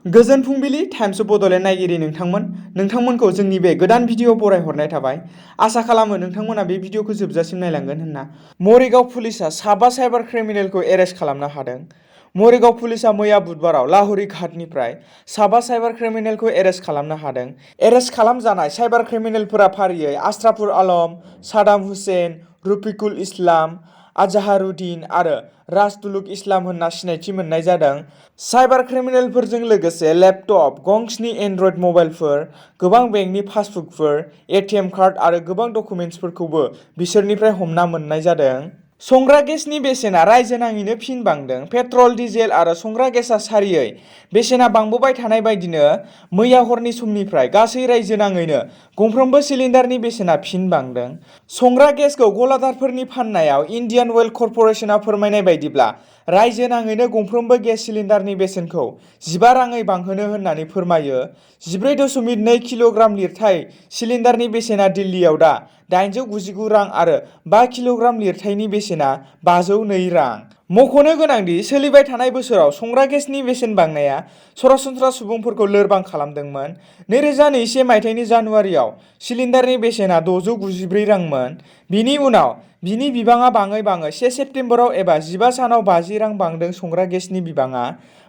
गोजोन फुंबिलि times of Bodoland नायगिरि नोंथांमोनखौ जोंनि बे गोदान भिडिअ बरायहरनाय थाबाय। आसा खालामो नोंथांमोना बे भिडिअखौ जोबजासिम नायलांगोन होनना। मरिगाव पुलिसा साबा साइबार क्रिमिनेलखौ एरेस्ट खालामनो हादों। मरिगाव पुलिसा मैया बुधबाराव लाहुरी घाटनिफ्राय साबा साइबार क्रिमिनेलखौ एरेस्ट खालामनो हादों। एरेस्ट खालामजानाय साइबार क्रिमिनेलफोरा फारियै आस्राफुल आलम, सादाम हुसैन, रफिकुल इस्लाम, आजहारुद्दिन आरो राजतुलुक इस्लाम होनना सिनायथि मोननाय जादों। साइबार क्रिमिनेलफोरजों लोगोसे लेपटप, गंस्नि एन्ड्रइड मबाइलफोर, गोबां बेंकनि पासबुकफोर, एटिएम कार्ड आरो गोबां डकुमेन्ट्सफोरखौबो बिसोरनिफ्राय हमना मोननाय जादों। संग्रा गेसनि बेसेना रायजो नाङैनो फिन बांदों। पेट्रल, डिजेल आरो संग्रा गेसआ सारियै बेसेना बांबोबाय थानाय बायदिनो मैया हरनि समनिफ्राय गासै रायजो नाङैनो गंफ्रोमबो सिलिन्डारनि बेसेना फिन बांदों। संग्रा गेसखौ गलादारफोरनि फाननायाव इन्डियान अइल कर्परेसनआ फोरमायनाय बायदिब्ला रायजो नाङैनो गंफ्रोमबो गेस सिलिन्डारनि बेसेनखौ 15 राङै बांहोनो होननानै फोरमायो। 14.2 किल'ग्राम लिरथाय सिलिन्डारनि बेसेना दिल्लीयाव दा 899 रां आरो 5 किल'ग्राम लिरथायनि बेसेना 502 रां। मख'नो गोनांदि सोलिबाय थानाय बोसोराव संग्रा गेसनि बेसेन बांनाया सरासनस्रा सुबुंफोरखौ लोरबां खालामदोंमोन। 2021 मायथाइनि जानुवारियाव सिलिन्डारनि बेसेना 694 रांमोन। बिनि उनाव बिनि बिबाङा बाङै 1 सेप्तेम्बराव एबा 15 सानाव 50 रां बांदों। संग्रा गेसनि बिबाङा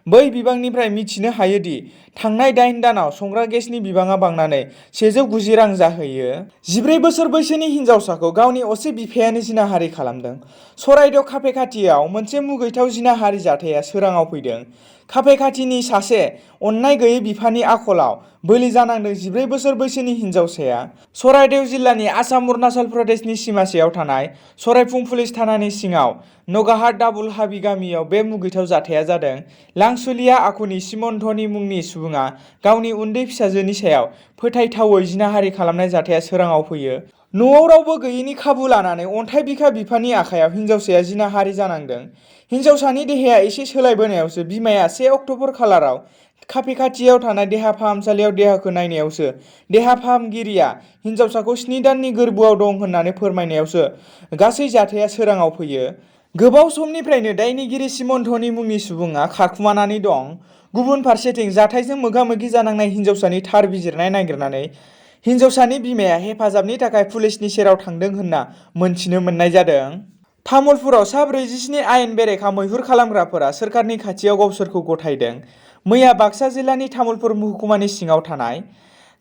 बै बिबांनिफ्राय मिथिनो हायोदि थांनाय 8 दानाव संग्रा गेसनि बिबाङा बांनानै 190 रां जाहैयो। 14 बोसोर बैसोनि हिन्जावसाखौ गावनि असे बिफायानो जिनाहारि खालामदों। सराइदेउ काफेखाथियाव मोनसे मुगैथाव जिनाहारि जाथाया सोराङाव फैदों। काफेखाथिनि सासे अननाय गैयै बिफानि आखलाव बोलि जानांदों 14 बोसोर बैसोनि हिन्जावसाया। सराइदेउ जिल्लानि आसाम-अरुनाचल प्रदेशनि सिमासेयाव थानाय सराइफुं पुलिस थानानि सिङाव नगाहाट दाबुल हाबि गामियाव बे मुगैथाव जाथाया जादों। लांसुलिया आखुनि सिमन धनी मुंनि सुबुङा गावनि उन्दै फिसाजोनि सायाव फोथायथावै जिनाहारि खालामनाय जाथाया सोराङाव फैयो। न'आव रावबो गैयैनि खाबु लानानै अन्थाइ बिखा बिफानि आखायाव हिन्जावसाया जिनाहारि जानांदों। हिन्जावसानि देहाया एसे सोलायबोनायावसो बिमाया 1 अक्ट'बर खालाराव काफेखाथियाव थानाय देहा फाहामसालियाव देहाखौ नायनायावसो देहा फाहामगिरिया हिन्जावसाखौ 7 दाननि गोर्बोआव दं होननानै फोरमायनायावसो गासै जाथाया सोराङाव फैयो। गोबाव समनिफ्रायनो दायनिगिरि सिमन धनी मुंनि सुबुङा खारखुमानानै दं। गुबुन फारसेथिं जाथायजों मोगा-मोगि जानांनाय हिन्जावसानि थार बिजिरनाय नागिरनानै हिन्जावसानि बिमाया हेफाजाबनि थाखाय पुलिसनि सेराव थांदों होनना मोनथिनो मोननाय जादों। तामुलपुराव सा 47 आयेन बेरेखा मैहुर खालामग्राफोरा सोरखारनि खाथियाव गावसोरखौ गथायदों। मैया बाक्सा जिल्लानि तामुलपुर महकुमानि सिङाव थानाय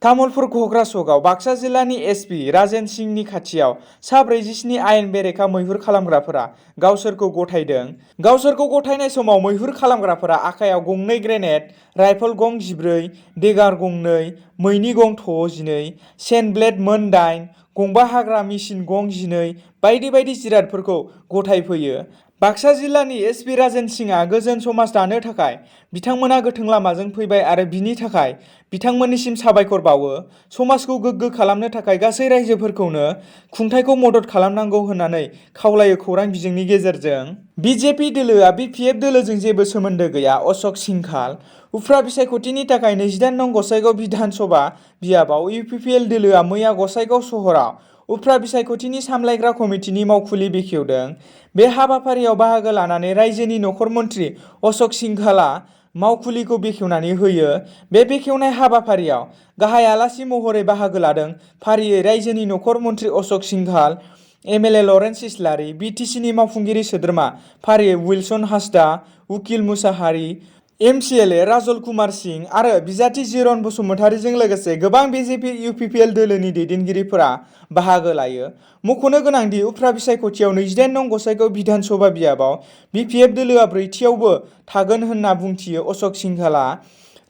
तामुलपुर घग्रा चकआव बाक्सा जिल्लानि एसपि राजेन सिंहनि खाथियाव सा 47 आयेन बेरेखा मैहुर खालामग्राफोरा गावसोरखौ गथायदों। गावसोरखौ गथायनाय समाव मैहुर खालामग्राफोरा आखायाव गंनै ग्रेनेड, राइफल गं 14, देगार गंनै, मैनि गं 12, चेन ब्लेड मोन 8, गंबा हाग्रा मेसिन गं 12 बायदि बायदि जिरादफोरखौ गथायफैयो। बाक्सा जिल्लानि एसपि राजेन सिंहआ गोजोन समाज दानो थाखाय बिथांमोना गोथों लामाजों फैबाय आरो बिनि थाखाय बिथांमोननिसिम साबायखर बावो। समाजखौ गोग्गो खालामनो थाखाय गासै रायजोफोरखौनो खुंथायखौ मदद खालामनांगौ होननानै खावलायो खौरां बिजोंनि गेजेरजों। बिजेपि दोलोआ बिपिएफ दोलोजों जेबो सोमोन्दो गैया अशक सिंघाल। उफ्रा बिसायख'थिनि थाखाय 28 नं गसाइगाव बिधान सभा बियाबाव इउपिपिएल दोलोआ मैया गसाइगाव सहराव उफ्रा बिसायख'थिनि सामलायग्रा कमिटिनि मावखुलि बेखेवदों। बे हाबाफारियाव बाहागो लानानै रायजोनि नखर मन्थ्रि अशक सिंघालआ मावखुलिखौ बेखेवनानै होयो। बे बेखेवनाय हाबाफारियाव गाहाय आलासि महरै बाहागो लादों फारियै रायजोनि नखर मन्थ्रि अशक सिंघाल, एमएलए लरेन्स इस्लारि, बिटिसिनि मावफुंगिरि सोद्रोमा फारियै विल्सन हांसदा, उकिल मुसाहारि, एमसिएलए राजल कुमार सिंह आरो बिजाथि जिरन बसुमतारिजों लोगोसे गोबां बिजेपि इउपिपिएल दोलोनि दैदेनगिरिफोरा बाहागो लायो। मख'नो गोनांदि उफ्रा बिसायख'थियाव 28 नं गसाइगाव बिधान सभा बियाबाव बिपिएफ दोलोआ ब्रैथियावबो थागोन होनना बुंथियो अशक सिंघालआ।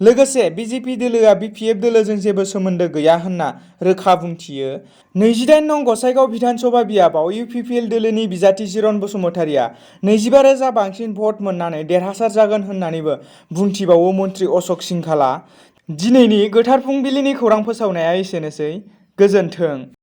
लोगोसे बिजेपि दोलोआ बिपिएफ दोलोजों जेबो सोमोन्दो गैया होनना रोखा बुंथियो। 28 नं गसाइगाव बिधान सभा बियाबाव इउपिपिएल दोलोनि बिजाथि जिरन बसुमतारिया 25,000 बांसिन भट मोननानै देरहासार जागोन होननानैबो बुंथिबावो मन्थ्रि अशक सिंघालआ। दिनैनि गोथार फुंबिलिनि खौरां फोसावनाया एसेनोसै। गोजोन्थों।